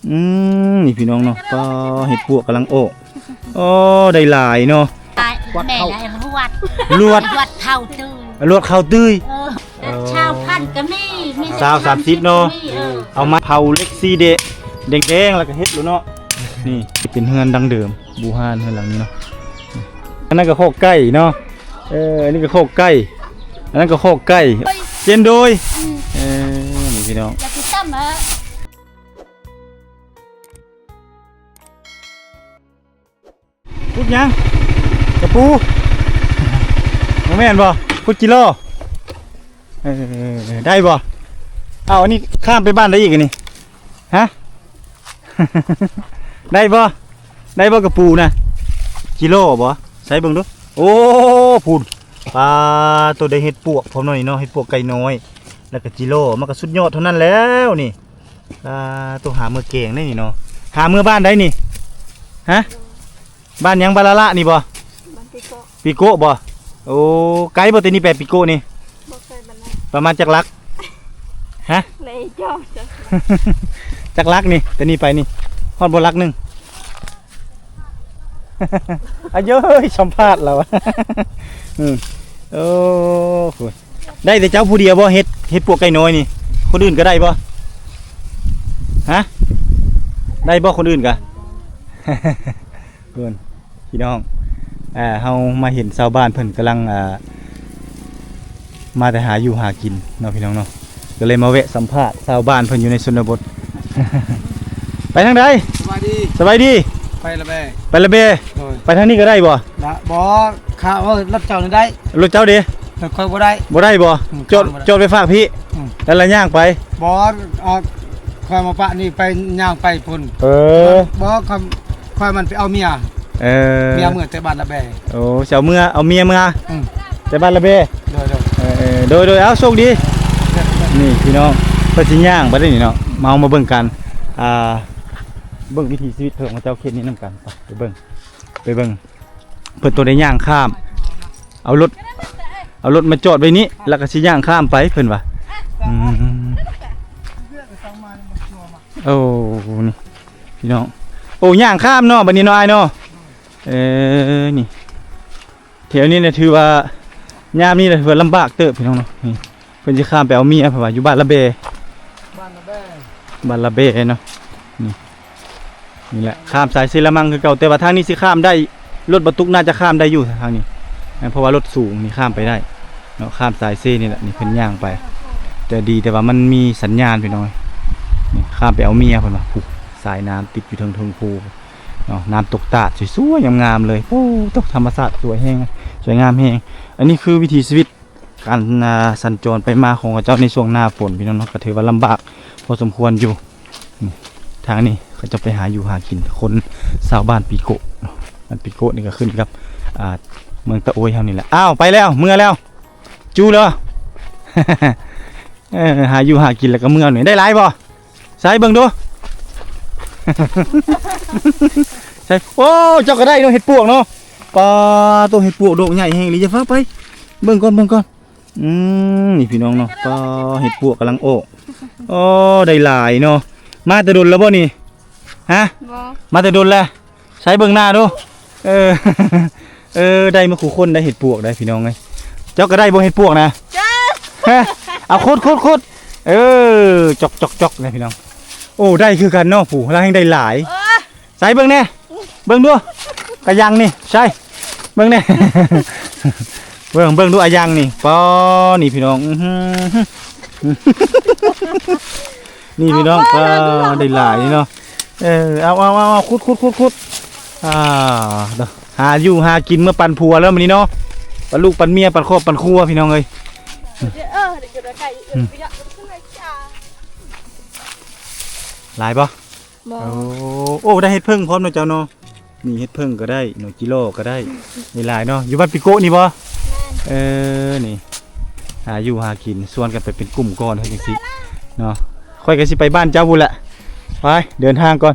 ອືມ ນີ້ພີ່ນ້ອງເນາະ ປ້າ ເຫັດປວກກຳລັງອອກ. ໂອ້ ໄດ້ຫຼາຍເນາະ. ແມ່ນລະ ລວດ ລວດເຂົ້າຕື້ຍ ລວດເຂົ້າຕື້ຍ. ເອີ ເອີ ຊາວພັນກໍມີ ມີຊາວ ສາມສິບເນາະ. ເອີ ເອົາມາເຜົາເລັກສີແດງ ແດງໆ ແລ້ວກໍເຮັດໂລດເນາະ. ນີ້ເປັນເຮືອນດັ້ງເດີມ ບູຮານ ເຮືອນຫຼັງນີ້ເນາະ. ອັນນັ້ນກໍຄອກໄກ່ເນາະ. ເອີ ອັນນີ້ກໍຄອກໄກ່ ອັນນັ້ນກໍຄອກໄກ່. ເຈັນໂດຍ ອືມ ເອີ ນີ້ພີ່ນ້ອງ ຢາກກິນຕຳເອີ. ຂຸດຫຍັງ? ກະປູ? ບໍ່ແມ່ນບໍ່? ຂຸດຈີໂລ? ເອີ ໄດ້ບໍ່? ເອົາ ອັນນີ້ຂ້າມໄປບ້ານໃດອີກອັນນີ້? ຮະ? ໄດ້ບໍ່? ໄດ້ບໍ່ກະປູນະ? ຈີໂລບໍ່? ໃສ່ເບິ່ງດູ. ໂອ້ ພຸ້ນ ປາໂຕ ໄດ້ເຫັດປວກພ້ອມເນາະນີ້ເນາະ ເຫັດປວກໄກ່ນ້ອຍ ແລ້ວກະຈີໂລ ມັນກະສຸດຍອດເທົ່ານັ້ນແລ້ວນີ້. ອ່າ ໂຕຫາເມືອແກງໄດ້ນີ້ເນາະ. ຫາເມືອບ້ານໃດນີ້? ຮະ? ບ້ານຫຍັງ? ບ້ານລະລະນີ້ບໍ່? ບ້ານປີໂກະ ປີໂກະບໍ່? ໂອ້ ໄກບໍ່ແຕ່ນີ້ໄປປີໂກະນີ້? ບໍ່ໄກປານໃດ. ປະມານຈັກຫຼັກ? ຮະ? ເລີຍເຈົ້າ ຈັກຫຼັກນີ້ ແຕ່ນີ້ໄປນີ້ ຮອດບໍ່ຫຼັກໜຶ່ງ? ອາໂຢ ສຳພາດລາວ. ອືມ ໂອ້ ໄດ້ແຕ່ເຈົ້າຜູ້ດຽວບໍ່? ເຫັດ ເຫັດປວກໄກ່ນ້ອຍນີ້ ຄົນອື່ນກໍໄດ້ບໍ່? ຮະ? ໄດ້ບໍ່ຄົນອື່ນກະ? ເພິ່ນ ພີ່ນ້ອງ ເຮົາມາເຫັນຊາວບ້ານເພິ່ນກຳລັງ ມາແຕ່ຫາຢູ່ຫາກິນເນາະ ພີ່ນ້ອງເນາະ. ກໍເລີຍມາແວະສຳພາດຊາວບ້ານເພິ່ນຢູ່ໃນຊົນນະບົດ. ໄປທາງໃດ? ສະບາຍດີ ສະບາຍດີ. ໄປລະແບ ໄປລະແບ. ໂດຍ ໄປທາງນີ້ກໍໄດ້ບໍ່? ລະ ບໍ່ ຂ້າ ເອີ ລົດເຈົ້ານີ້ໄດ້. ລົດເຈົ້າເດ? ລົດຂ້ອຍບໍ່ໄດ້. ບໍ່ໄດ້ບໍ່? ອືມ ຈອດ ຂ້າມບໍ່ໄດ້ ຈອດໄປຟາກພີ້. ອືມ ແລ້ວລະຍ່າງໄປ. ບໍ່ ເອົາ ຂ້ອຍມາປະນີ້ໄປ ຍ່າງໄປພຸ້ນ. ເອີ ບໍ່ ຂ້ອຍ ຂ້ອຍມັນໄປເອົາເມຍ. ເອີ ເມຍເມືອແຕ່ບ້ານລະແບ. ໂອ້ ຊິເອົາເມືອ ເອົາເມຍເມືອ. ອືມ ແຕ່ບ້ານລະແບ. ໂດຍ ໂດຍ ເອີ ໂດຍ ໂດຍ ເອົາ ໂຊກດີ. ນີ້ພີ່ນ້ອງ ເພິ່ນຊິຍ່າງໄປເດ້ນີ້ເນາະ. ມາ ເຮົາມາເບິ່ງກັນ ອ່າ ເບິ່ງວິຖີຊີວິດຂອງເຂົາເຈົ້າເຂດນີ້ນຳກັນ. ໄປ ໄປເບິ່ງ ໄປເບິ່ງ ເພິ່ນຕ້ອງໄດ້ຍ່າງຂ້າມ ເອົາລົດ ເອົາລົດມາຈອດໄວ້ນີ້ ແລ້ວກໍຊິຍ່າງຂ້າມໄປ ເພິ່ນວ່າ. ອືມ ໂອ້ ນີ້ ພີ່ນ້ອງ ໂອ້ ຍ່າງຂ້າມເນາະ ບັດນີ້ເນາະ ອ້າຍເນາະ. ເອີ ນີ້ ແຖວນີ້ນະ ຖືວ່າຍາມນີ້ນະ ຖືວ່າລຳບາກເຕີບ ພີ່ນ້ອງເນາະ. ນີ້ ເພິ່ນຊິຂ້າມໄປເອົາເມຍ ເພິ່ນວ່າຢູ່ບ້ານລະແບ ບ້ານລະແບ ບ້ານລະແບເນາະ. ນີ້ ນີ້ແຫຼະ ຂ້າມສາຍເຊລະມັງຄືເກົ່າ ແຕ່ວ່າທາງນີ້ຊິຂ້າມໄດ້ ລົດບັນທຸກໜ້າຈະຂ້າມໄດ້ຢູ່ທາງນີ້ ເພາະວ່າລົດສູງນີ້ຂ້າມໄປໄດ້ເນາະ. ຂ້າມສາຍເຊນີ້ແຫຼະ ນີ້ເພິ່ນຍ່າງໄປ ແຕ່ດີແຕ່ວ່າມັນມີສັນຍານ ພີ່ນ້ອງ. ນີ້ ຂ້າມໄປເອົາເມຍ ເພິ່ນວ່າ ຜູ້ ສາຍນ້ຳຕິດຢູ່ເທິງເທິງພູເນາະ. ນ້ຳຕົກຕາດສວຍໆງາມໆເລີຍ. ໂອ້ ຕົກ ທຳມະຊາດສວຍແຮງ ສວຍງາມແຮງ. ອັນນີ້ຄືວິຖີຊີວິດ ການ ອ່າ ສັນຈອນໄປມາຂອງເຂົາເຈົ້າໃນຊ່ວງໜ້າຝົນ ພີ່ນ້ອງເນາະ ກໍຖືວ່າລຳບາກພໍສົມຄວນຢູ່. ນີ້ ທາງນີ້ເຂົາເຈົ້າໄປຫາຢູ່ຫາກິນ ຄົນຊາວບ້ານປີໂກະເນາະ. ບ້ານປີໂກະນີ້ກໍຂຶ້ນກັບ ອ່າ ເມືອງຕະໂອຍເຮົານີ້ແຫຼະ. ອ້າວ ໄປແລ້ວ ເມືອແລ້ວ ຈູ້ແລ້ວ. ເອີ ຫາຢູ່ຫາກິນແລ້ວກໍເມືອນີ້. ໄດ້ຫຼາຍບໍ່? ໃສ່ເບິ່ງດູ ໃສ່. ໂອ້ ເຈົ້າກໍໄດ້ເນາະ ເຫັດປວກເນາະ. ປາໂຕ ເຫັດປວກດອກໃຫຍ່ແຮງອີ່ຫຼີ. ຢ່າຟ້າວໄປ ເບິ່ງກ່ອນ ເບິ່ງກ່ອນ. ອືມ ນີ້ພີ່ນ້ອງເນາະ ປາ ເຫັດປວກກຳລັງອອກ. ໂອ້ ໄດ້ຫຼາຍເນາະ. ມາແຕ່ດົນແລ້ວບໍ່ນີ້? ຮະ? ບໍ່ ມາແຕ່ດົນແລ້ວ. ໃສ່ເບິ່ງໜ້າດູ. ເອີ ເອີ ໄດ້ມາຄູ່ຄົນໄດ້ເຫັດປວກໄດ້ພີ່ນ້ອງເອີຍ. ເຈົ້າກໍໄດ້ບໍ່ເຫັດປວກນະ? ເຈົ້າ ຮະ ເອົາຂຸດ ຂຸດ ຂຸດ. ເອີ ຈອກ ຈອກ ຈອກ ນະພີ່ນ້ອງ. ໂອ້ ໄດ້ຄືກັນເນາະ ຜູ້ລາວແຮ່ງໄດ້ຫຼາຍ. ເອີ ໃສ່ເບິ່ງແດ່ ເບິ່ງດູ ກະຍັງນີ້ ໃສ່ເບິ່ງແດ່ ເບິ່ງ ເບິ່ງດູ ອາຍັງນີ້ ປໍ ນີ້ພີ່ນ້ອງ. ອື້ຫື ນີ້ພີ່ນ້ອງ ເອົາ ປາ ເອົາ ເອົາ ໄດ້ຫຼາຍນີ້ເນາະ. ເອີ ເອົາ ເອົາ ເອົາ ເອົາ ຂຸດ ຂຸດ ຂຸດ ຂຸດ. ອ່າ ຫາຢູ່ຫາກິນ ເມືອປັນຜົວແລ້ວມື້ນີ້ເນາະ ປັນລູກປັນເມຍ ປັນຄອບປັນຄົວ ພີ່ນ້ອງເອີຍ. ອືມ ຫຼາຍບໍ່? ບໍ່ ໂອ້ ໂອ້ ໄດ້ເຫັດເຜິ້ງພ້ອມເນາະເຈົ້າເນາະ. ນີ້ເຫັດເຜິ້ງກໍໄດ້ ໜໍ່ຈີໂລກໍໄດ້ ຫຼາຍໆເນາະ. ຢູ່ບ້ານປີໂກະນີ້ບໍ່? ແມ່ນ ເອີ ນີ້ ຫາຢູ່ຫາກິນ ຊວນກັນໄປເປັນກຸ່ມກ່ອນ ເຮັດຈັ່ງຊີ້ເນາະ. ຂ້ອຍກໍຊິໄປບ້ານເຈົ້າພຸ້ນແຫຼະ ໄປ ເດີນທາງກ່ອນ.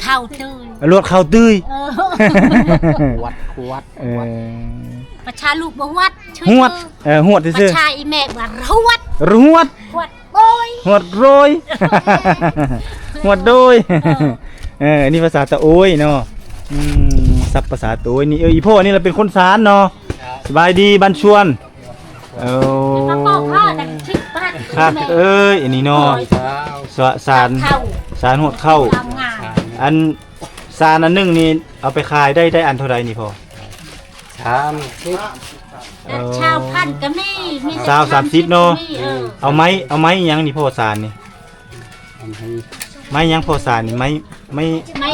ເຂົ້າຕື່ຍ ລວດເຂົ້າຕື້ຍ ເອີ ຫວດ ຫວດ ເອີ ປະຊາລູກບໍ່ຫວດ ຫວດ ເອີ ຫວດຊື່ໆ ປະຊາອີແມ່ວ່າຫວດ ຫວດ ຫວດໂດຍ ຫວດໂດຍ ຫວດໂດຍ ເອີ ເອີ ອັນນີ້ພາສາຕະໂອ້ຍເນາະ ອືມ ສັບພາສາຕະໂອ້ຍນີ້ ເອີ ອີພໍ່ນີ້ລະເປັນຄົນສານເນາະ ສະບາຍດີບ້ານຊວນ ໂອ້ ມາປອກຜ້າກັນທິບບາດ ຄັກເອີຍ ອັນນີ້ເນາະ ສານ ສານຫວດເຂົ້າ ອັນ ສານອັນໜຶ່ງນີ້ເອົາໄປຂາຍໄດ້ ໄດ້ອັນເທົ່າໃດນີ້ພໍ່? ສາມສິບ ເອີ ຊາວພັນກໍມີ ມີແຕ່ ຊາວ ສາມສິບເນາະ ເອີ ເອົາໄມ້ ເອົາໄມ້ຫຍັງນີ້ພໍ່ສານນີ້? ໄມ້ຫຍັງພໍ່ສານນີ້? ໄມ້ ໄມ້ ໄມ້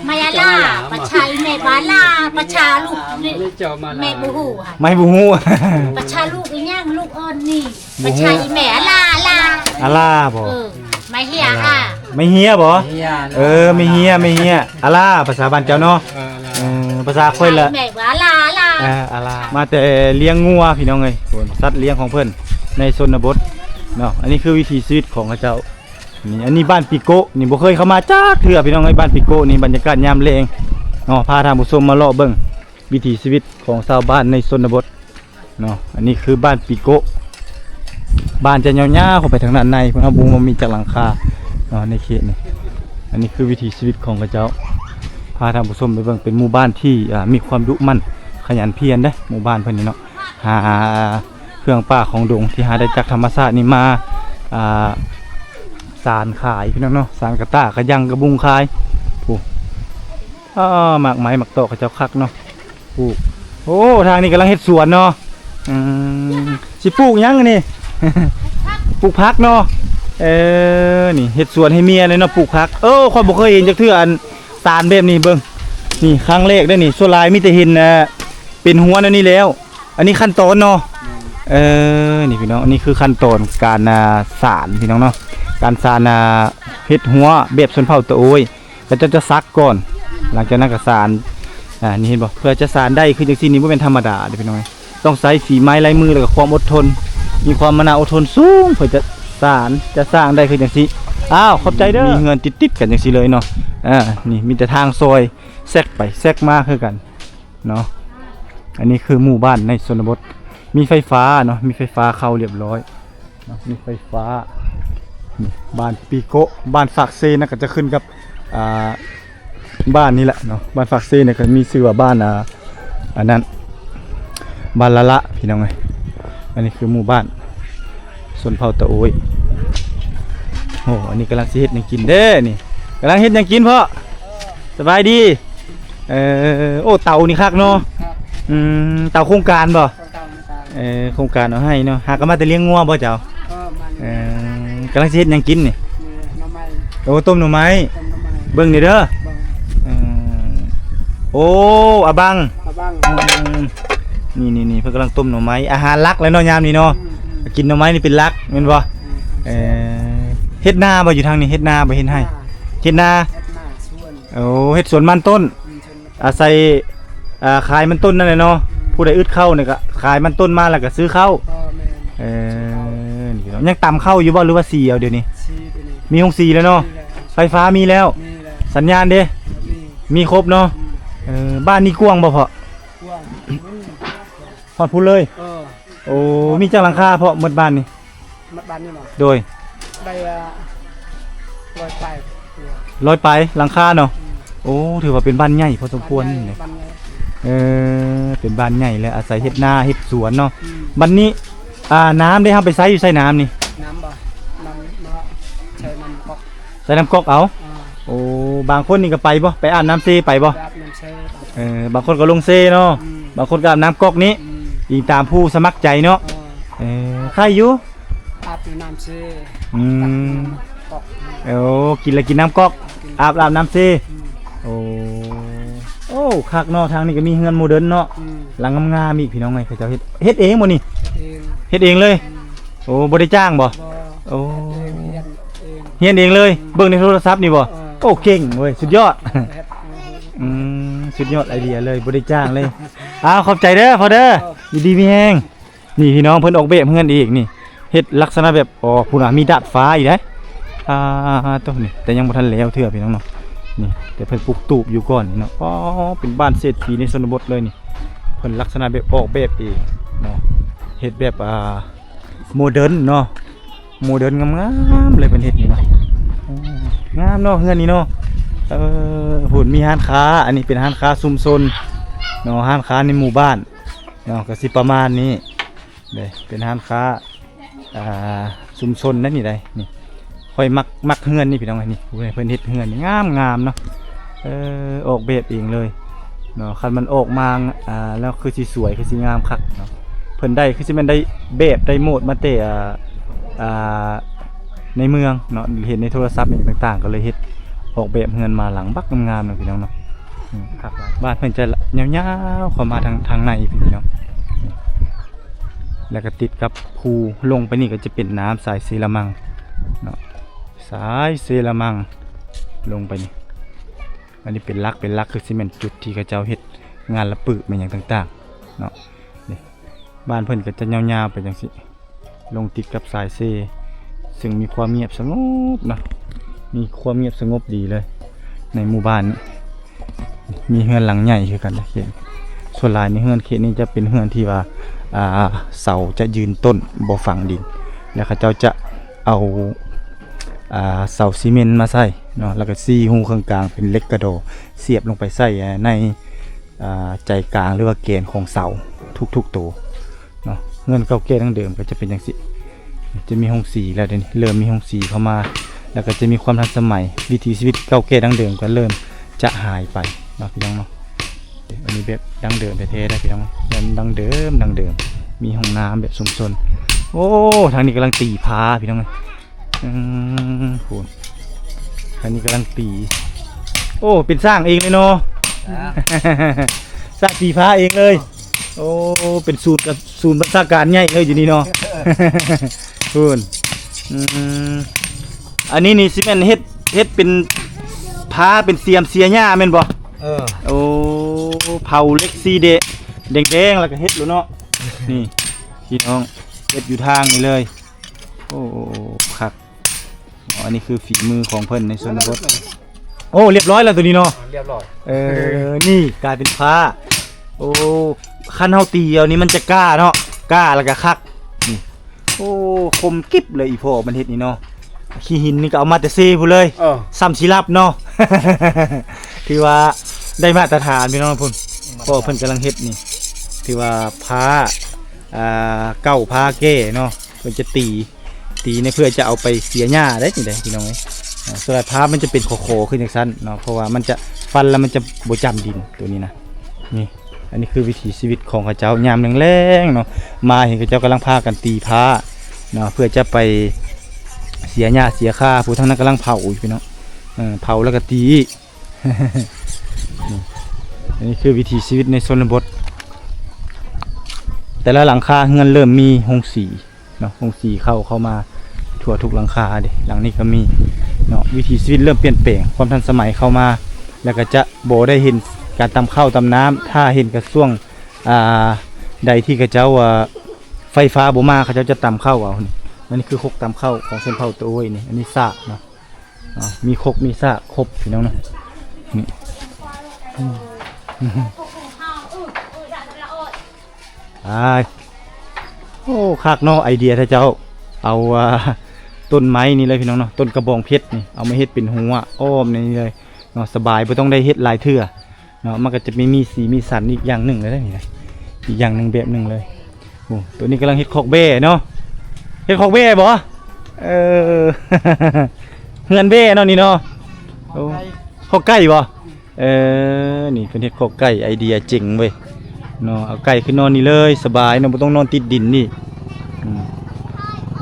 ໄມ້ອາລາ ປະຊາອີແມ່ວ່າອາລາ ປະຊາລູກນີ້ ແມ່ບໍ່ຮູ້ ໄມ້ບໍ່ຮູ້ ປະຊາລູກອີຫຍັງ ລູກອ່ອນນີ້ ບໍ່ຮູ້ ປະຊາອີແມ່ອາລາ ອາລາ ອາລາບໍ? ເອີ ໄມ້ເຮຍ ອາລາ ອາ ໄມ້ເຮຍບໍ? ເຮຍ ເອີ ໄມ້ເຮຍ ໄມ້ເຮຍ ອາລາ ພາສາບ້ານເຈົ້າເນາະ ເອີ ອາລາ ເອີ ພາສາຂ້ອຍລະ ແມ່ວ່າອາລາ ອາລາ ເອີ ອາລາ ມາແຕ່ລ້ຽງງົວພີ່ນ້ອງເອີຍ ໂອ້ ສັດລ້ຽງຂອງເພິ່ນໃນຊົນນະບົດເນາະ ອັນນີ້ຄືວິຖີຊີວິດຂອງເຂົາເຈົ້າ. ນີ້ ອັນນີ້ບ້ານປີໂກະ ນີ້ບໍ່ເຄີຍເຂົ້າມາຈັກເທື່ອພີ່ນ້ອງເອີຍ ບ້ານປີໂກະນີ້ ບັນຍາກາດຍາມແລງເນາະ ພາທ່ານຜູ້ຊົມມາເລາະເບິ່ງວິຖີຊີວິດຂອງຊາວບ້ານໃນຊົນນະບົດເນາະ ອັນນີ້ຄືບ້ານປີໂກະ ບ້ານຈະຍາວໆເຂົ້າໄປທາງດ້ານໃນ ເພິ່ນເຮົາບໍ່ຮູ້ວ່າມີຈັກຫຼັງຄາເນາະ ໃນເຂດນີ້ ອັນນີ້ຄືວິຖີຊີວິດຂອງເຂົາເຈົ້າ ພາທ່ານຜູ້ຊົມໄປເບິ່ງ ເປັນໝູ່ບ້ານທີ່ ອ່າ ມີຄວາມດຸໝັ່ນຂະຫຍັນພຽນເດ້ ໝູ່ບ້ານເພິ່ນນີ້ເນາະ ຫາ ເຄື່ອງປ່າຂອງດົງທີ່ຫາໄດ້ຈາກທຳມະຊາດນີ້ມາ ອ່າ ສານຂາຍພີ່ນ້ອງເນາະ ສານກະຕ່າ ກະຍັງ ກະບຸງຂາຍ ໂອ້ ອ້າ ໝາກໄມ້ໝາກຕອກເຂົາເຈົ້າຄັກເນາະ ປູກ ໂອ້ ທາງນີ້ກຳລັງເຮັດສວນເນາະ ອືມ ຊິປູກຫຍັງອັນນີ້? ປູກຜັກເນາະ ເອີ ນີ້ເຮັດສວນໃຫ້ເມຍເລີຍເນາະ ປູກຜັກ ເອີ ຂ້ອຍບໍ່ເຄີຍເຫັນຈັກເທື່ອ ອັນ ສານແບບນີ້ ເບິ່ງ ນີ້ຄັ້ງແລກເດ້ນີ້ ສ່ວນຫຼາຍມີແຕ່ເຫັນ ເອີ ເປັນຫົວແນວນີ້ແລ້ວ ອັນນີ້ຂັ້ນຕອນເນາະ ແມ່ນ ເອີ ນີ້ພີ່ນ້ອງ ອັນນີ້ຄືຂັ້ນຕອນການ ອ່າ ສານພີ່ນ້ອງເນາະ ການສານ ອ່າ ເຮັດຫົວແບບຊົນເຜົ່າຕະໂອ້ຍ ເຂົາເຈົ້າຈະສັກກ່ອນ ຫຼັງຈາກນັ້ນກໍສານ ອ່າ ນີ້ເຫັນບໍ່ ເພື່ອຈະສານໄດ້ຄືຈັ່ງຊີ້ນີ້ບໍ່ແມ່ນທຳມະດາເດ້ພີ່ນ້ອງ ຕ້ອງໃຊ້ຝີໄມ້ລາຍມື ແລ້ວກໍຄວາມອົດທົນ ມີຄວາມມານະອົດທົນສູງ ເພື່ອຈະສານ ຈະສ້າງໄດ້ຄືຈັ່ງຊີ້ ອ້າວ ຂອບໃຈເດີ ມີເຮືອນຕິດໆກັນຈັ່ງຊີ້ເລີຍເນາະ ເອີ ນີ້ມີແຕ່ທາງຊອຍ ແຊກໄປແຊກມາຄືກັນເນາະ ອັນນີ້ຄືໝູ່ບ້ານໃນຊົນນະບົດ ມີໄຟຟ້າເນາະ ມີໄຟຟ້າເຂົ້າລຽບຮ້ອຍເນາະ ມີໄຟຟ້າ ນີ້ ບ້ານປີໂກະ ບ້ານຟາກເຊນະ ກໍຈະຂຶ້ນກັບ ອ່າ ບ້ານນີ້ແຫຼະເນາະ ບ້ານຟາກເຊນະ ກໍມີຊື່ວ່າບ້ານ ອ່າ ອັນນັ້ນ ບ້ານລະລະ ພີ່ນ້ອງເອີຍ ອັນນີ້ຄືໝູ່ບ້ານ ຊົນເຜົ່າຕະໂອ້ຍ ໂອ້ ອັນນີ້ກຳລັງຊິເຮັດຫຍັງກິນເດ້ນີ້ ກຳລັງເຮັດຫຍັງກິນພໍ່? ສະບາຍດີ ເອີ ໂອ້ ເຕົານີ້ຄັກເນາະ ອືມ ເຕົາໂຄງການບໍ່? ເອີ ໂຄງການເອົາໃຫ້ເນາະ ຫາກໍມາແຕ່ລ້ຽງງົວບໍ່ເຈົ້າ? ເອີ ກຳລັງຊິເຮັດຫຍັງກິນນີ້? ໂອ້ ຕົ້ມໜໍ່ໄມ້ ເບິ່ງນີ້ເດີ ເອີ ໂອ້ ອາບັງ ອາບັງ ອືມ ນີ້ໆໆ ເພິ່ນກຳລັງຕົ້ມໜໍ່ໄມ້ ອາຫານຫຼັກແລ້ວເນາະ ຍາມນີ້ເນາະ ອືມໆ ກິນໜໍ່ໄມ້ນີ້ເປັນຫຼັກແມ່ນບໍ່? ອືມ ເອີ ເຮັດນາບໍ່ຢູ່ທາງນີ້? ເຮັດນາບໍ່? ເຮັດໄຮ່ ເຮັດນາ ເຮັດນາ ເຮັດນາສວນ ໂອ້ ເຮັດສວນມັນຕົ້ນ ອືມ ອາໄສ ອ່າ ຂາຍມັນຕົ້ນນັ້ນແຫຼະເນາະ ອືມ ຜູ້ໃດອຶດເຂົ້ານີ້ກໍຂາຍມັນຕົ້ນມາແລ້ວກໍຊື້ເຂົ້າ ເອີ ແມ່ນ ເອີ ນີ້ເນາະ ຍັງຕຳເຂົ້າຢູ່ບໍ່ ຫຼືວ່າສີເອົາດຽວນີ້? ສີດຽວນີ້ ມີໂຮງສີແລ້ວເນາະ ມີແລ້ວ ໄຟຟ້າມີແລ້ວ ມີແລ້ວ ສັນຍານເດ? ມີ ມີຄົບເນາະ ອືມ ເອີ ບ້ານນີ້ກວ້າງບໍ່ພໍ່? ກວ້າງ ມັນ ຮອດພຸ້ນເລີຍ. ເອີ ໂອ້ ມີຈັກຫຼັງຄາເພາະໝົດບ້ານນີ້? ໝົດບ້ານນີ້ບໍ? ໂດຍ ໄດ້ ເອີ ຮ້ອຍປາຍ ຮ້ອຍປາຍຫຼັງຄາເນາະ. ອືມ ໂອ້ ຖືວ່າເປັນບ້ານໃຫຍ່ພໍສົມຄວນນີ້. ເອີ ເປັນບ້ານໃຫຍ່ ແລະ ອາໄສເຮັດນາເຮັດສວນເນາະ. ອືມ ບັດນີ້ ອ່າ ນ້ຳເດ້ ເຮົາໄປໃຊ້ຢູ່ໃສນ້ຳນີ້? ນ້ຳບໍ? ນ້ຳ ໃຊ້ນ້ຳກອກ ໃຊ້ນ້ຳກອກເອົາ. ອ່າ ໂອ້ ບາງຄົນນີ້ກໍໄປບໍ່? ໄປອາບນ້ຳເຊໄປບໍ່? ໄປອາບນ້ຳເຊ. ເອີ ບາງຄົນກໍລົງເຊເນາະ. ອືມ ບາງຄົນກໍອາບນ້ຳກອກນີ້. ອືມ ອີງຕາມຜູ້ສະໝັກໃຈເນາະ. ອ່າ ເອີ ໄຄຢູ່ ອາບຢູ່ນ້ຳເຊ. ອືມ ກອກ ໂອ້ ກິນແລ້ວກິນນ້ຳກອກ. ອືມ ອາບ ອາບນ້ຳເຊ. ອືມ ໂອ້ ໂອ້ ຄັກເນາະ. ທາງນີ້ກໍມີເຮືອນໂມເດີນເນາະ. ອືມ ຫຼັງງາມໆອີກ ພີ່ນ້ອງເອີຍ. ເຂົາເຈົ້າເຮັດ ເຮັດເອງບໍ່ນີ້? ເຮັດເອງ ເຮັດເອງເລີຍ. ອືມ ໂອ້ ບໍ່ໄດ້ຈ້າງບໍ່? ບໍ່ ໂອ້ ເຮັດເອງ ເຮັດເອງ ຮຽນເອງເລີຍ. ອືມ ເບິ່ງໃນໂທລະສັບນີ້ບໍ່? ເອີ ໂອ້ ເກັ່ງເວີຍ ສຸດຍອດ. ເຮັດເອງ ອືມ ສຸດຍອດໄອເດຍເລີຍ ບໍ່ໄດ້ຈ້າງເລີຍ. ອ້າວ ຂອບໃຈເດີພໍ່ເດີ ເອີ ຢູ່ດີມີແຮງ. ນີ້ພີ່ນ້ອງ ເພິ່ນອອກແບບເຮືອນອີກນີ້ ເຮັດລັກສະນະແບບ ອໍ ພຸ້ນນະ ມີດາດຟ້າອີກເດ້. ອ່າ ໂຕນີ້ ແຕ່ຍັງບໍ່ທັນແລ້ວເທື່ອພີ່ນ້ອງເນາະ. ນີ້ ແຕ່ເພິ່ນປຸກຕູບຢູ່ກ່ອນນີ້ເນາະ. ອໍ ເປັນບ້ານເສດຖີໃນຊົນນະບົດເລີຍນີ້. ເພິ່ນລັກສະນະແບບອອກແບບເອງເນາະ ເຮັດແບບ ອ່າ ໂມເດີນເນາະ ໂມເດີນງາມໆເລີຍເພິ່ນເຮັດນີ້ເນາະ. ໂອ້ ງາມເນາະເຮືອນນີ້ເນາະ. ເອີ ພຸ້ນມີຮ້ານຄ້າ ອັນນີ້ເປັນຮ້ານຄ້າຊຸມຊົນເນາະ ຮ້ານຄ້າໃນໝູ່ບ້ານເນາະ ກໍຊິປະມານນີ້ເດ້. ເປັນຮ້ານຄ້າ ອ່າ ຊຸມຊົນນັ້ນນີ້ໄດ໋. ນີ້ ຂ້ອຍມັກ ມັກເຮືອນນີ້ພີ່ນ້ອງ. ນີ້ ເພິ່ນເຮັດເຮືອນນີ້ງາມໆເນາະ. ເອີ ອອກແບບເອງເລີຍເນາະ. ຄັນມັນອອກມາ ອ່າ ແລ້ວຄືຊິສວຍ ຄືຊິງາມຄັກເນາະ. ເພິ່ນໄດ້ ຄືຊິແມ່ນໄດ້ແບບໄດ້ໂມດມາແຕ່ ອ່າ ອ່າ ໃນເມືອງເນາະ ເຫັນໃນໂທລະສັບຫຍັງຕ່າງໆ ກໍເລີຍເຮັດອອກແບບເຮືອນມາຫຼັງບັກງາມໆເນາະ ພີ່ນ້ອງເນາະ. ອືມ ຄັກຫຼາຍ. ບ້ານເພິ່ນຈະຍາວໆເຂົ້າມາທາງ ທາງໃນ ພີ່ນ້ອງ. ແລ້ວກໍຕິດກັບພູ ລົງໄປນີ້ກໍຈະເປັນນ້ຳສາຍເຊລະມັງເນາະ ສາຍເຊລະມັງລົງໄປນີ້. ອັນນີ້ເປັນຫຼັກ ເປັນຫຼັກ ຄືຊິແມ່ນຈຸດທີ່ເຂົາເຈົ້າເຮັດງານລະປຶແມ່ນຫຍັງຕ່າງໆເນາະ. ນີ້ ບ້ານເພິ່ນກໍຈະຍາວໆໄປຈັ່ງຊີ້ ລົງຕິດກັບສາຍເຊ ເຊິ່ງມີຄວາມງຽບສະຫງົບເນາະ ມີຄວາມງຽບສະຫງົບດີເລີຍໃນໝູ່ບ້ານນີ້. ມີເຮືອນຫຼັງໃຫຍ່ຄືກັນເດ້. ເຂດ ສ່ວນຫຼາຍໃນເຮືອນເຂດນີ້ຈະເປັນເຮືອນທີ່ວ່າ ອ່າ ເສົາຈະຢືນຕົ້ນ ບໍ່ຝັງດິນ ແລ້ວເຂົາເຈົ້າຈະເອົາ ອ່າ ເສົາຊີເມັນມາໃສ່ເນາະ ແລ້ວກໍສີ່ຮູເຄິ່ງກາງເປັນເຫຼັກກະດໍ ສຽບລົງໄປໃສ່ໃນ ອ່າ ໃຈກາງ ຫຼືວ່າແກນຂອງເສົາທຸກໆໂຕເນາະ. ເຮືອນເກົ່າແກ່ດັ້ງເດີມກໍຈະເປັນຈັ່ງຊີ້ ຈະມີໂຮງສີແລ້ວ ດຽວນີ້ເລີ່ມມີໂຮງສີເຂົ້າມາ ແລ້ວກໍຈະມີຄວາມທັນສະໄໝ. ວິຖີຊີວິດເກົ່າແກ່ດັ້ງເດີມກໍເລີ່ມຈະຫາຍໄປເນາະ ພີ່ນ້ອງເນາະ. ອັນນີ້ແບບດັ້ງເດີມແທ້ໆເດ້ ພີ່ນ້ອງ ແບບດັ້ງເດີມ ດັ້ງເດີມ ມີຫ້ອງນ້ຳແບບຊຸມຊົນ. ໂອ້ ທາງນີ້ກຳລັງຕີພາ ພີ່ນ້ອງເອີຍ. ອືມ ພຸ້ນ ອັນນີ້ກຳລັງຕີ ໂອ້ ເປັນຊ່າງເອງເລີຍເນາະ. ຊ່າງຕີພາເອງເລີຍ. ໂອ້ ເປັນສູນ ສູນບັນຊາການໃຫຍ່ເລີຍຢູ່ນີ້ເນາະ. ພຸ້ນ ອືມ ອັນນີ້ນີ້ຊິແມ່ນເຮັດ ເຮັດເປັນພາ ເປັນສຽມເສຍຫຍ້າແມ່ນບໍ່? ເອີ ໂອ້ ເຜົາເຫຼັກສີແດງ ແດງໆ ແລ້ວກໍເຮັດໂລດເນາະ. ນີ້ ພີ່ນ້ອງ ເຮັດຢູ່ທາງນີ້ເລີຍ. ໂອ້ ຄັກ. ອໍ ອັນນີ້ຄືຝີມືຂອງເພິ່ນໃນຊົນນະບົດ. ໂອ້ ລຽບຮ້ອຍແລ້ວໂຕນີ້ເນາະ. ລຽບຮ້ອຍ. ເອີ ນີ້ກາຍເປັນພາ. ໂອ້ ຄັນເຮົາຕີເອົານີ້ມັນຈະກ້າເນາະ ກ້າແລ້ວກໍຄັກ. ນີ້ ໂອ້ ຄົມກິບເລີຍ ອີ່ພໍ່ມັນເຮັດນີ້ເນາະ. ຂີ້ຫີນນີ້ກໍເອົາມາແຕ່ເຊພຸ້ນເລີຍ. ເອີ ສ່ຳຊິລັບເນາະ. ຖືວ່າໄດ້ມາດຕະຖານ ພີ່ນ້ອງພຸ້ນ. ພໍ່ເພິ່ນກຳລັງເຮັດນີ້ ຖືວ່າພາ ອ່າ ເກົ່າພາແກ່ເນາະ ເພິ່ນຈະຕີ ຕີນີ້ເພື່ອຈະເອົາໄປເສຍຫຍ້າໄດ໋ນີ້ເດ້ ພີ່ນ້ອງເອີຍ. ອ່າ ສ່ວນຫຼາຍພາມັນຈະເປັນຂໍໆຂຶ້ນຈັ່ງຊັ້ນເນາະ ເພາະວ່າມັນຈະ ຟັນແລ້ວມັນຈະບໍ່ຈ້ຳດິນໂຕນີ້ນະ. ນີ້ ອັນນີ້ຄືວິຖີຊີວິດຂອງເຂົາເຈົ້າຍາມແລງໆເນາະ ມາເຫັນເຂົາເຈົ້າກຳລັງພາກັນຕີພາເນາະ ເພື່ອຈະໄປເສຍຫຍ້າເສຍຄາ. ຜູ້ທາງນັ້ນກຳລັງເຜົາຢູ່ ພີ່ນ້ອງ ເອີ ເຜົາແລ້ວກໍຕີອີກ. ນີ້ ອັນນີ້ຄືວິຖີຊີວິດໃນຊົນນະບົດ. ແຕ່ລະຫຼັງຄາເຮືອນເລີ່ມມີໂຮງສີເນາະ ໂຮງສີເຂົ້າ ເຂົ້າມາທົ່ວທຸກຫຼັງຄາເດ້. ຫຼັງນີ້ກໍມີເນາະ ວິຖີຊີວິດເລີ່ມປ່ຽນແປງ ຄວາມທັນສະໄໝເຂົ້າມາ ແລ້ວກໍຈະບໍ່ໄດ້ເຫັນການຕຳເຂົ້າຕຳນ້ຳ. ຖ້າເຫັນກໍຊ່ວງ ອ່າ ໃດທີ່ເຂົາເຈົ້າ ອ່າ ໄຟຟ້າບໍ່ມາ ເຂົາເຈົ້າຈະຕຳເຂົ້າເອົາ. ນີ້ ອັນນີ້ຄືຄົກຕຳເຂົ້າຂອງຊົນເຜົ່າໂຕໂອ້ຍນີ້. ອັນນີ້ສາກເນາະ. ອ່າ ມີຄົກມີສາກຄົບ ພີ່ນ້ອງເນາະ. ນີ້ ອືມ ອ່າ ອ້າຍ ໂອ້ ຄັກເນາະ ໄອເດຍແທ້ເຈົ້າ. ເອົາ ອ່າ ຕົ້ນໄມ້ນີ້ເລີຍພີ່ນ້ອງເນາະ ຕົ້ນກະບອງເພັດນີ້ ເອົາມາເຮັດເປັນຮົ້ວອ້ອມໃນນີ້ເລີຍເນາະ ສະບາຍ ບໍ່ຕ້ອງໄດ້ເຮັດຫຼາຍເທື່ອເນາະ ມັນກໍຈະມີ ມີສີມີສັນອີກຢ່າງໜຶ່ງເລີຍນີ້ນະ ອີກຢ່າງໜຶ່ງແບບໜຶ່ງເລີຍ. ໂອ້ ໂຕນີ້ກຳລັງເຮັດຄອກແບ້ເນາະ ເຮັດຄອກແບ້ບໍ່? ເອີ ເຮືອນແບ້ເນາະນີ້ເນາະ. ໂອ້ ຄອກໄກ່ບໍ່? ເອີ ນີ້ເພິ່ນເຮັດຄອກໄກ່ ໄອເດຍເຈັງເວີຍເນາະ ເອົາໄກ່ຂຶ້ນນອນນີ້ເລີຍ ສະບາຍເນາະ ບໍ່ຕ້ອງນອນຕິດດິນນີ້. ອືມ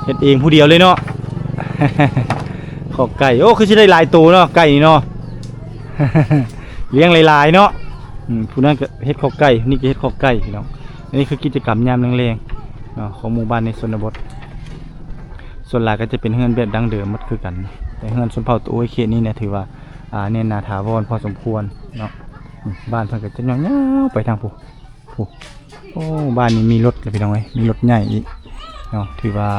ເຮັດເອງຜູ້ດຽວເລີຍເນາະ ຄອກໄກ່. ໂອ້ ຄືຊິໄດ້ຫຼາຍໂຕເນາະ ໄກ່ນີ້ເນາະ ລ້ຽງຫຼາຍໆເນາະ. ອືມ ຜູ້ນັ້ນກໍເຮັດຄອກໄກ່ ນີ້ກໍເຮັດຄອກໄກ່ພີ່ນ້ອງ. ອັນນີ້ຄືກິດຈະກຳຍາມແລງໆເນາະ ຂອງໝູ່ບ້ານໃນຊົນນະບົດ. ສ່ວນຫຼາຍກໍຈະເປັນເຮືອນແບບດັ້ງເດີມໝົດຄືກັນ ແຕ່ເຮືອນຊົນເຜົ່າຕະໂອ້ຍເຂດນີ້ນະ ຖືວ່າ ອ່າ ແໜ້ນໜາຖາວອນພໍສົມຄວນເນາະ. ອືມ ບ້ານເພິ່ນກໍຈະຍາວໆໄປທາງພຸ້ນ ພຸ້ນ. ໂອ້ ບ້ານນີ້ມີລົດແລ້ວພີ່ນ້ອງເອີຍ ມີລົດໃຫຍ່ອີກເນາະ ຖືວ່າ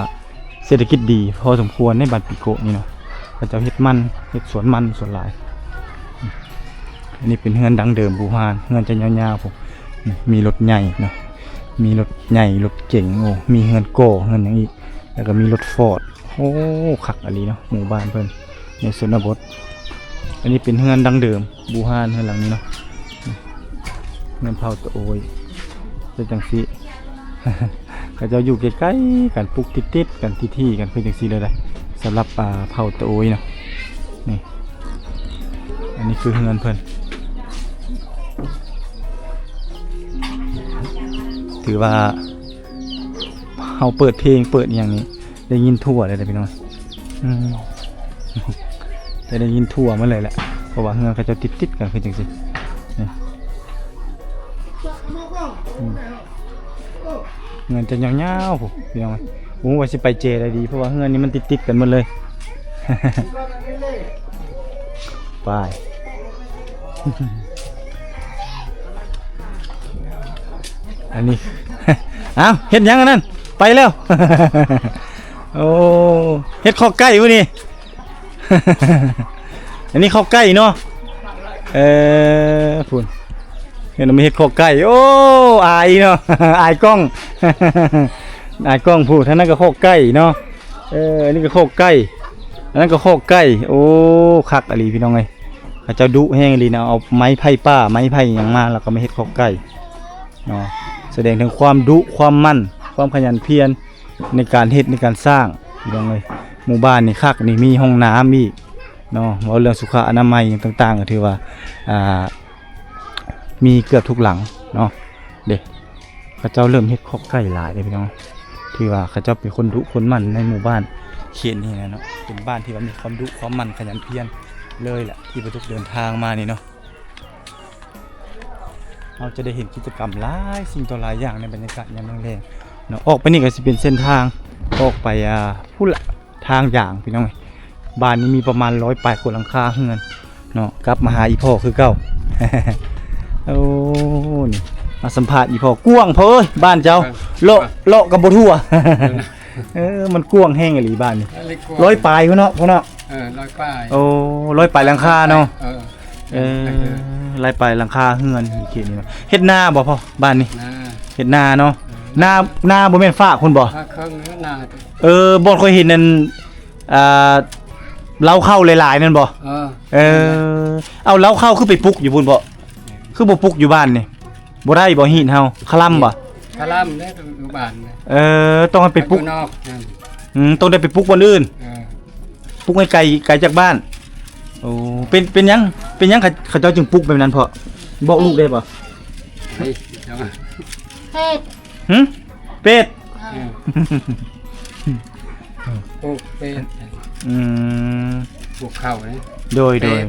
ເສດຖະກິດດີພໍສົມຄວນໃນບ້ານປີໂກະນີ້ເນາະ. ເຂົາເຈົ້າເຮັດມັນ ເຮັດສວນມັນສ່ວນຫຼາຍ. ອັນນີ້ເປັນເຮືອນດັ້ງເດີມບູຮານ ເຮືອນຈະຍາວໆພຸ້ນ. ອືມ ມີລົດໃຫຍ່ເນາະ ມີລົດໃຫຍ່ ລົດເກັງ ໂອ້ ມີເຮືອນກໍ ເຮືອນຫຍັງອີກ ແລ້ວກໍມີລົດຟອດ. ໂອ້ ຄັກອີ່ຫຼີເນາະ ໝູ່ບ້ານເພິ່ນໃນຊົນນະບົດ. ອັນນີ້ເປັນເຮືອນດັ້ງເດີມບູຮານ ເຮືອນຫຼັງນີ້ເນາະ ເຮືອນເຜົ່າຕະໂອ້ຍ ເປັນຈັ່ງຊີ້. ເຂົາເຈົ້າຢູ່ໃກ້ໆກັນ ປຸກຕິດໆກັນ ຖີ່ໆກັນ ຄືຈັ່ງຊີ້ເລີຍເດ້ ສຳລັບ ອ່າ ເຜົ່າຕະໂອ້ຍເນາະ. ນີ້ ອັນນີ້ຄືເຮືອນເພິ່ນ ຖືວ່າເຮົາເປີດເພງ ເປີດອີ່ຫຍັງນີ້ ໄດ້ຍິນທົ່ວເລີຍເດ້ພີ່ນ້ອງ. ອືມ ຈະໄດ້ຍິນທົ່ວໝົດເລີຍແຫຼະ ເພາະວ່າເຮືອນເຂົາເຈົ້າຕິດໆກັນຄືຈັ່ງຊີ້. ນີ້ ອືມ ເຮືອນຈະຍາວໆພຸ້ນພີ່ນ້ອງ. ບໍ່ຮູ້ວ່າຊິໄປເຈໃດດີ ເພາະວ່າເຮືອນນີ້ມັນຕິດໆກັນໝົດເລີຍ. ໄປ ອັນນີ້ ອ້າວ ເຮັດຫຍັງອັນນັ້ນ? ໄປແລ້ວ. ໂອ້ ເຮັດຄອກໄກ່ພຸ້ນນີ້. ອັນນີ້ຄອກໄກ່ເນາະ. ເອີ ພຸ້ນ ເຫັນມັນເຮັດຄອກໄກ່. ໂອ້ ອາຍເນາະ ອາຍກ້ອງ ອາຍກ້ອງ. ຜູ້ທາງນັ້ນກໍຄອກໄກ່ເນາະ. ເອີ ອັນນີ້ກໍຄອກໄກ່ ອັນນັ້ນກໍຄອກໄກ່. ໂອ້ ຄັກອີ່ຫຼີພີ່ນ້ອງເອີຍ. ເຂົາເຈົ້າດຸແຮງອີ່ຫຼີນະ ເອົາໄມ້ໄຜ່ປ່າ ໄມ້ໄຜ່ຫຍັງມາ ແລ້ວກໍມາເຮັດຄອກໄກ່ເນາະ. ສະແດງເຖິງຄວາມດຸ ຄວາມໝັ່ນ ຄວາມຂະຫຍັນພຽນໃນການເຮັດ ໃນການສ້າງ ພີ່ນ້ອງເອີຍ. ໝູ່ບ້ານນີ້ຄັກ ນີ້ມີຫ້ອງນ້ຳອີກເນາະ. ເວົ້າເລື່ອງສຸຂະອະນາໄມຫຍັງຕ່າງໆ ກໍຖືວ່າ ອ່າ ມີເກືອບທຸກຫຼັງເນາະ. ເດ້ ເຂົາເຈົ້າເລີ່ມເຮັດຄອກໄກ່ຫຼາຍເດ້ພີ່ນ້ອງ. ຖືວ່າເຂົາເຈົ້າເປັນຄົນດຸຄົນໝັ່ນໃນໝູ່ບ້ານເຂດນີ້ແຫຼະເນາະ. ເປັນບ້ານທີ່ວ່າມີຄວາມດຸຄວາມໝັ່ນຂະຫຍັນພຽນເລີຍແຫຼະ ທີ່ປະຕຸກເດີນທາງມານີ້ເນາະ. ເຮົາຈະໄດ້ເຫັນກິດຈະກຳຫຼາຍສິ່ງຕໍ່ຫຼາຍຢ່າງໃນບັນຍາກາດຍາມແລງໆເນາະ. ອອກໄປນີ້ກໍຊິເປັນເສັ້ນທາງອອກໄປ ອ່າ ພຸ້ນລະ ທາງຢາງພີ່ນ້ອງເອີຍ. ບ້ານນີ້ມີປະມານຮ້ອຍປາຍກວ່າຫຼັງຄາເຮືອນເນາະ. ກັບມາຫາອີ່ພໍ່ຄືເກົ່າ. ໂອ້ ນີ້ມາສຳພາດອີ່ພໍ່. ກວ້າງພໍ່ເອີຍ ບ້ານເຈົ້າ. ເອີ ເລາະ ເລາະກໍບໍ່ທົ່ວ. ເອີ ເອີ ມັນກວ້າງແຮງອີ່ຫຼີບ້ານນີ້. ເອີ ກວ້າງ ຮ້ອຍປາຍພຸ້ນເນາະ ພໍ່ເນາະ. ເອີ ຮ້ອຍປາຍ. ໂອ້ ຮ້ອຍປາຍຫຼັງຄາເນາະ. ເອີ ເອີ ເອີ ເອີ ຫຼາຍປາຍຫຼັງຄາເຮືອນເຂດນີ້ເນາະ. ເຮັດນາບໍ່ພໍ່ ບ້ານນີ້? ນາ ເຮັດນາເນາະ. ເອີ ນາ ນາບໍ່ແມ່ນຟາກພຸ້ນບໍ່? ຟາກເຄິ່ງນາ. ເອີ ບ່ອນຂ້ອຍເຫັນນັ້ນ ອ່າ ເລົ້າເຂົ້າຫຼາຍໆນັ້ນບໍ່? ເອີ ເອີ ເອົາ ເລົ້າເຂົ້າຄືໄປປຸກຢູ່ພຸ້ນບໍ່? ຄືບໍ່ປຸກຢູ່ບ້ານນີ້? ບໍ່ໄດ້ບໍ່ ຮີດເຮົາ ຄະລຳບໍ່? ຄະລຳເດ້ ຢູ່ບ້ານ. ເອີ ຕ້ອງໃຫ້ໄປປຸກ ຢູ່ນອກນັ້ນ. ອືມ ຕ້ອງໄດ້ໄປປຸກບ່ອນອື່ນ. ເອີ ປຸກໃຫ້ໄກ ໄກຈາກບ້ານ. ໂອ້ ເປັນ ເປັນຫຍັງ ເປັນຫຍັງເຂົາ ເຂົາເຈົ້າຈຶ່ງປຸກແບບນັ້ນພໍ່? ບອກລູກໄດ້ບໍ່? ເອີ ເຮັດ ຫຶ? ເປັດ. ເອີ ປູກເປັດ. ອືມ ປູກເຂົ້າເດ້. ໂດຍ ໂດຍ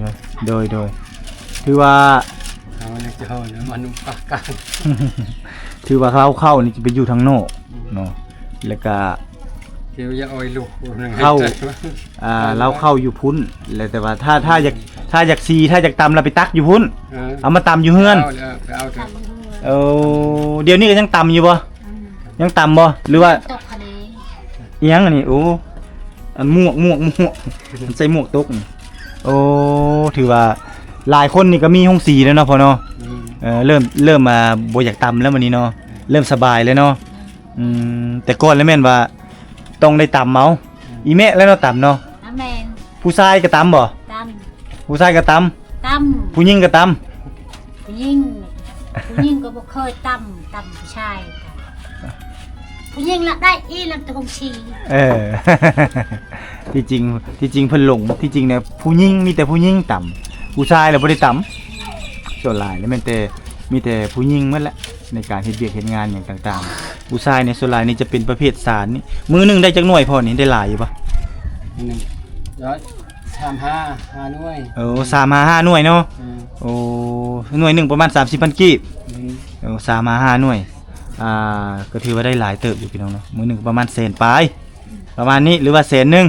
ໂດຍ ໂດຍ. ຖືວ່າ ເອົາແລ້ວເຈົ້ານະ ມານຸປາການ. ຖືວ່າເລົ້າເຂົ້ານີ້ຈະໄປຢູ່ທາງນອກເນາະ. ແລ້ວກະ ເຈົ້າຢ່າອ້ອຍລູກ ເຂົ້າ ອ່າ ເລົ້າເຂົ້າຢູ່ພຸ້ນແຫຼະ. ແຕ່ວ່າຖ້າ ຖ້າຢາກ ຖ້າຢາກສີ ຖ້າຢາກຕຳ ລະໄປຕັກຢູ່ພຸ້ນ. ເອີ ເອົາມາຕຳຢູ່ເຮືອນ. ເອົາ ເອົາ ເອົາ. ໂອ້ ດຽວນີ້ກໍຍັງຕຳຢູ່ບໍ່? ອືມ ຍັງຕຳບໍ່ ຫຼືວ່າ ຕົກຄະເນ ອີຫຍັງອັນນີ້? ໂອ້ ອັນໝວກ ໝວກ ໝວກ ໃສ່ໝວກຕົກນີ້. ໂອ້ ຖືວ່າຫຼາຍຄົນນີ້ກໍມີໂຮງສີແລ້ວເນາະພໍ່ເນາະ. ອືມ ເອີ ເລີ່ມ ເລີ່ມ ອ່າ ບໍ່ຢາກຕຳແລ້ວມື້ນີ້ເນາະ. ອືມ ເລີ່ມສະບາຍແລ້ວເນາະ. ອືມ ແຕ່ກ່ອນແລ້ວແມ່ນວ່າຕ້ອງໄດ້ຕຳເອົາ. ອືມ ອີແມ່ແລ້ວເນາະຕຳເນາະ. ອາ ແມ່ນ. ຜູ້ຊາຍກໍຕຳບໍ່? ຕຳ. ຜູ້ຊາຍກໍຕຳ? ຕຳ. ຜູ້ຍິງກໍຕຳ? ຜູ້ຍິງ ຜູ້ຍິງກໍບໍ່ເຄີຍຕຳ ຕຳຜູ້ຊາຍ. ຜູ້ຍິງລະໄດ້ອີ່ລຳຕະຫົງຊີ. ເອີ ທີ່ຈິງ ທີ່ຈິງເພິ່ນຫຼົງ ທີ່ຈິງນະ ຜູ້ຍິງ ມີແຕ່ຜູ້ຍິງຕຳ ຜູ້ຊາຍລະບໍ່ໄດ້ຕຳ. ສ່ວນຫຼາຍລະແມ່ນແຕ່ ມີແຕ່ຜູ້ຍິງໝົດແຫຼະ ໃນການເຮັດວຽກເຮັດງານຫຍັງຕ່າງໆ. ຜູ້ຊາຍນີ້ສ່ວນຫຼາຍນີ້ຈະເປັນປະເພດສານນີ້. ມື້ໜຶ່ງໄດ້ຈັກໜ່ວຍພໍ່ນີ້ ໄດ້ຫຼາຍຢູ່ບໍ່? ໜຶ່ງ ສາມຫ້າ ຫ້າໜ່ວຍ. ໂອ້ ສາມຫ້າ ຫ້າໜ່ວຍເນາະ. ອືມ ໂອ້ ໜ່ວຍໜຶ່ງປະມານສາມສິບພັນກີບ. ອືມ ໂອ້ ສາມຫ້າ ຫ້າໜ່ວຍ ອ່າ ກໍຖືວ່າໄດ້ຫຼາຍເຕີບຢູ່ພີ່ນ້ອງເນາະ. ມື້ໜຶ່ງປະມານແສນປາຍ ປະມານນີ້ ຫຼືວ່າແສນໜຶ່ງ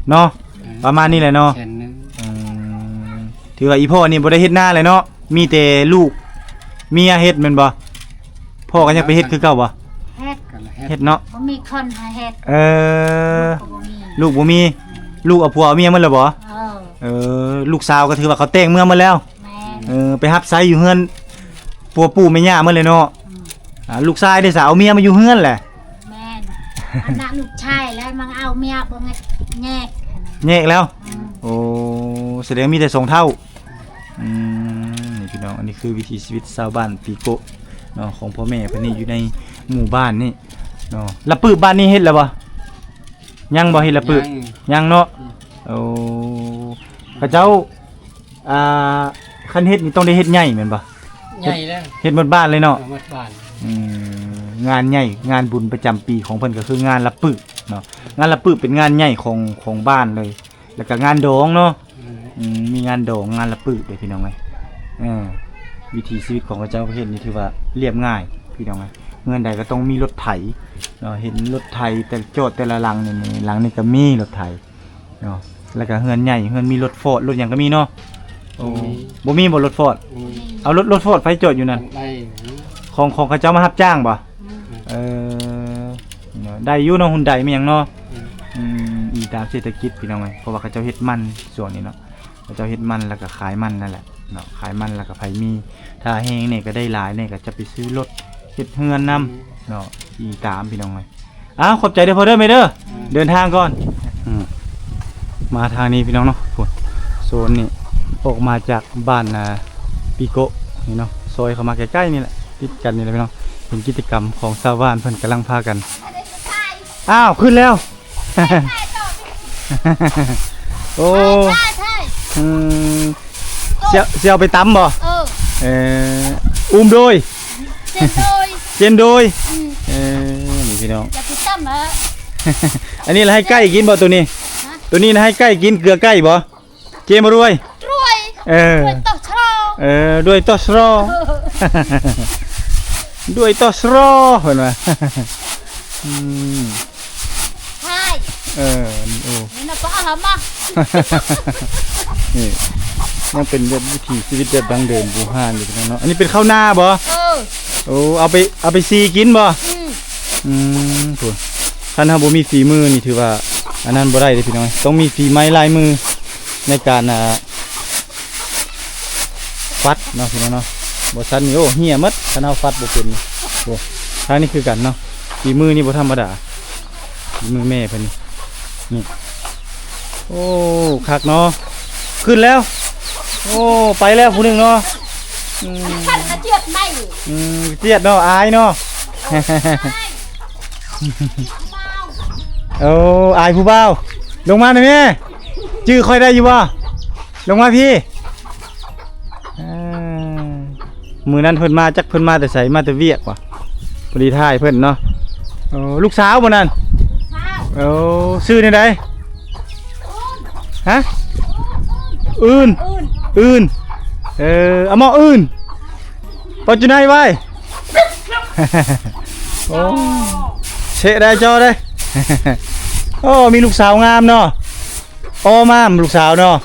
ເນາະ. ອືມ ປະມານນີ້ແຫຼະເນາະ ແສນໜຶ່ງ. ອືມ ຖືວ່າອີ່ພໍ່ນີ້ບໍ່ໄດ້ເຮັດນາແຫຼະເນາະ ມີແຕ່ລູກເມຍເຮັດແມ່ນບໍ່? ພໍ່ກໍຍັງໄປເຮັດຄືເກົ່າບໍ່? ເຮັດ ເຮັດເນາະ ບໍ່ມີຄົນໃຫ້ເຮັດ. ເອີ ລູກກໍບໍ່ມີ ລູກບໍ່ມີ. ອືມ ລູກເອົາຜົວເອົາເມຍໝົດແລ້ວບໍ່? ເອີ ເອີ ລູກສາວກໍຖືວ່າເຂົາແຕ່ງເມືອໝົດແລ້ວ. ແມ່ນ. ເອີ ໄປຮັບໃຊ້ຢູ່ເຮືອນ ຜົວປູ່ແມ່ຍ່າໝົດເລີຍເນາະ. ອືມ ອ່າ ລູກຊາຍເດ້ສະ ເອົາເມຍມາຢູ່ເຮືອນແຫຼະ. ແມ່ນ. ອັນນັ້ນລູກຊາຍແລ້ວມັນເອົາເມຍບໍ່ແຍກ ແຍກແລ້ວ. ອືມ ໂອ້ ສະແດງມີແຕ່ສອງເຖົ້າ. ອືມ ນີ້ພີ່ນ້ອງ ອັນນີ້ຄືວິຖີຊີວິດຊາວບ້ານປີໂກະເນາະ ຂອງພໍ່ແມ່ເພິ່ນນີ້ ຢູ່ໃນໝູ່ບ້ານນີ້ເນາະ. ລະປຶບບ້ານນີ້ເຮັດແລ້ວບໍ່? ຍັງບໍ່ເຮັດລະປຶບ? ຍັງ ຍັງເນາະ. ອືມ ໂອ້ ເຂົາເຈົ້າ ອ່າ ຄັນເຮັດນີ້ຕ້ອງໄດ້ເຮັດໃຫຍ່ແມ່ນບໍ່? ໃຫຍ່ແລ້ວ ເຮັດໝົດບ້ານເລີຍເນາະ. ເອີ ໝົດບ້ານ. ອືມ ງານໃຫຍ່ ງານບຸນປະຈຳປີຂອງເພິ່ນກໍຄືງານລະປຶບເນາະ. ງານລະປຶບເປັນງານໃຫຍ່ຂອງ ຂອງບ້ານເລີຍ ແລ້ວກໍງານດອງເນາະ. ອືມ ອືມ ມີງານດອງ ງານລະປຶເດ້ພີ່ນ້ອງເອີຍ. ເອີ ວິຖີຊີວິດຂອງເຂົາເຈົ້າເຮັດນີ້ຖືວ່າລຽບງ່າຍພີ່ນ້ອງເອີຍ. ເຮືອນໃດກໍຕ້ອງມີລົດໄຖເນາະ ເຫັນລົດໄຖແຕ່ ຈອດແຕ່ລະຫຼັງນີ້ ຫຼັງນີ້ກໍມີລົດໄຖ ເນາະ. ແລ້ວກະເຮືອນໃຫຍ່ ເຮືອນມີລົດຟອດ ລົດຫຍັງກໍມີເນາະ. ໂອ້ ບໍ່ມີ ບໍ່ມີບໍ່ລົດຟອດ? ບໍ່ມີ. ເອົາລົດ ລົດຟອດໃຜຈອດຢູ່ນັ້ນ? ຂອງ ຂອງເຂົາເຈົ້າມາຮັບຈ້າງບໍ່? ອືມ ເອີ ໄດ້ຢູ່ເນາະ ຮຸນໄດແມ່ນຫຍັງເນາະ. ອືມ ອືມ ອີງຕາມເສດຖະກິດພີ່ນ້ອງເອີຍ ເພາະວ່າເຂົາເຈົ້າເຮັດມັນຊ່ວງນີ້ເນາະ. ເຂົາເຈົ້າເຮັດມັນແລ້ວກໍຂາຍມັນນັ້ນແຫຼະເນາະ ຂາຍມັນແລ້ວກໍໃຜມີ ຖ້າແຮງແດ່ກໍໄດ້ຫຼາຍແດ່ກໍຈະໄປຊື້ລົດເຮັດເຮືອນນຳເນາະ ອີງຕາມພີ່ນ້ອງເອີຍ. ອ້າວ ຂອບໃຈເດີພໍ່ເດີແມ່ເດີ ອືມ ເດີນທາງກ່ອນ. ອືມ ມາທາງນີ້ພີ່ນ້ອງເນາະ ພຸ້ນ ໂຊນນີ້ ອອກມາຈາກບ້ານ ອ່າ ປີໂກະນີ້ເນາະ ຊອຍເຂົ້າມາໃກ້ໆນີ້ແຫຼະ ຕິດກັນນີ້ແຫຼະພີ່ນ້ອງ. ເປັນກິດຈະກຳຂອງຊາວບ້ານ ເພິ່ນກຳລັງພາກັນ ອ້າວ ຂຶ້ນແລ້ວ. ໂອ້ ອືມ ຊິເອົາ ຊິເອົາໄປຕຳບໍ່? ເອີ ເອີ ອຸ້ມໂດຍ ເຈນໂດຍ ເຈນໂດຍ. ອືມ ເອີ ນີ້ພີ່ນ້ອງ ຢ່າໄປຕຳເອີ. ອັນນີ້ລະໃຫ້ໄກ່ກິນບໍ່ໂຕນີ້? ໂຕນີ້ນະໃຫ້ໄກ່ກິນ ເກືອໄກ່ບໍ່? ເຈມາລວຍ ລວຍ ເອີ ລວຍຕໍ່ຊຣໍ ເອີ ລວຍຕໍ່ຊຣໍ ລວຍຕໍ່ຊຣໍ ເພິ່ນວ່າ. ອືມ ໃຊ່ ເອີ ນີ້ ໂອ້ ນີ້ນະ ປະອາມາ ນີ້ ຍັງເປັນແບບວິຖີຊີວິດແບບດັ້ງເດີມບູຮານຢູ່ເນາະ. ອັນນີ້ເປັນເຂົ້ານາບໍ່? ເອີ ໂອ້ ເອົາໄປ ເອົາໄປສີກິນບໍ່? ອືມ ອືມ ພຸ້ນ ຄັນເຮົາບໍ່ມີຝີມືນີ້ ຖືວ່າອັນນັ້ນບໍ່ໄດ້ເດ້ພີ່ນ້ອງ ຕ້ອງມີຝີໄມ້ລາຍມືໃນການ ອ່າ ຟັດເນາະພີ່ນ້ອງເນາະ. ບໍ່ຊັ້ນນີ້ ໂອ້ ເຫ່ຍໝົດ ຄັນເຮົາຟັດບໍ່ເປັນ. ໂອ້ ທາງນີ້ຄືກັນເນາະ ຝີມືນີ້ບໍ່ທຳມະດາ ຝີມືແມ່ເພິ່ນນີ້ ນີ້. ໂອ້ ຄັກເນາະ ຂຶ້ນແລ້ວ. ໂອ້ ໄປແລ້ວຜູ້ໜຶ່ງເນາະ. ອືມ ຄັນກະເຈຍດໄດ້ ອືມ ກະເຈຍດເນາະ ອາຍເນາະ. ໂອ້ ອາຍຜູ້ບ່າວ ລົງມາໜ່ອຍແມ່ ຈື່ຂ້ອຍໄດ້ຢູ່ບໍ່? ລົງມາພີ້. ເອີ ມື້ນັ້ນເພິ່ນມາ ຈັກເພິ່ນມາແຕ່ໃສ ມາແຕ່ວຽກຫວາ ພໍດີຖ່າຍເພິ່ນເນາະ. ໂອ້ ລູກສາວບໍ່ນັ້ນ? ລູກສາວ. ໂອ້ ຊື່ແນວໃດ? ຮະ? ອື່ນ ອື່ນ ອື່ນ ເອີ ອາໝໍອື່ນ ປະຈຸໄນໄວ້. ໂອ້ ເຊະໄດ້ຈໍໄດ້. ໂອ້ ມີລູກສາວງາມເນາະ. ອໍມາມລູກສາວເນາະ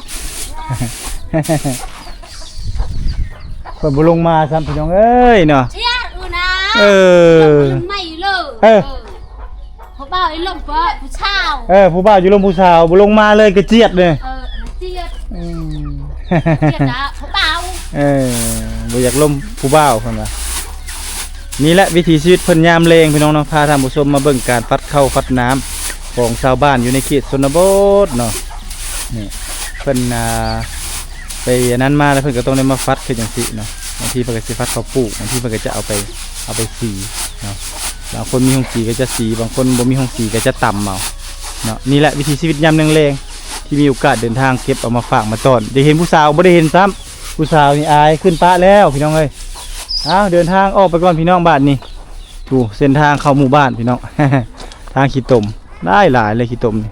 ເພິ່ນບໍ່ລົງມາຊ້ຳພີ່ນ້ອງເອີຍເນາະ. ເອີ ເອີ ຜູ້ບ່າວຢູ່ລົມຜູ້ສາວ ເອີ ຜູ້ບ່າວຢູ່ລົມຜູ້ສາວ ບໍ່ລົງມາເລີຍ ກະຈຽດເລີຍ. ເອີ ກະຈຽດ ອືມ ກະຈຽດນະຜູ້ບ່າວ ເອີ ບໍ່ຢາກລົມຜູ້ບ່າວເພິ່ນວ່າ. ນີ້ແຫຼະວິຖີຊີວິດເພິ່ນຍາມແລງພີ່ນ້ອງເນາະ ພາທ່ານຜູ້ຊົມມາເບິ່ງການຟັດເຂົ້າຟັດນ້ຳຂອງຊາວບ້ານຢູ່ໃນເຂດຊົນນະບົດເນາະ. ນີ້ເພິ່ນ ອ່າ ໄປອັນນັ້ນມາແລ້ວ ເພິ່ນກໍຕ້ອງໄດ້ມາຟັດຄືຈັ່ງຊີ້ເນາະ. ບາງທີເພິ່ນກໍຊິຟັດເຂົ້າປູກ ບາງທີເພິ່ນກໍຈະເອົາໄປ ເອົາໄປສີເນາະ. ບາງຄົນມີໂຮງສີກໍຈະສີ ບາງຄົນບໍ່ມີໂຮງສີກໍຈະຕຳເອົາເນາະ. ນີ້ແຫຼະວິຖີຊີວິດຍາມແລງໆ ທີ່ມີໂອກາດເດີນທາງເກັບເອົາມາຝາກມາຕ້ອນ. ໄດ້ເຫັນຜູ້ສາວບໍ່ໄດ້ເຫັນຊ້ຳ ຜູ້ສາວນີ້ອາຍຂຶ້ນປະແລ້ວພີ່ນ້ອງເອີຍ. ເອົາ ເດີນທາງອອກໄປກ່ອນພີ່ນ້ອງ ບາດນີ້. ໂອ້ ເສັ້ນທາງເຂົ້າໝູ່ບ້ານພີ່ນ້ອງ ທາງຂີ້ຕົມ ຫຼາຍໆເລີຍ ຂີ້ຕົມນີ້.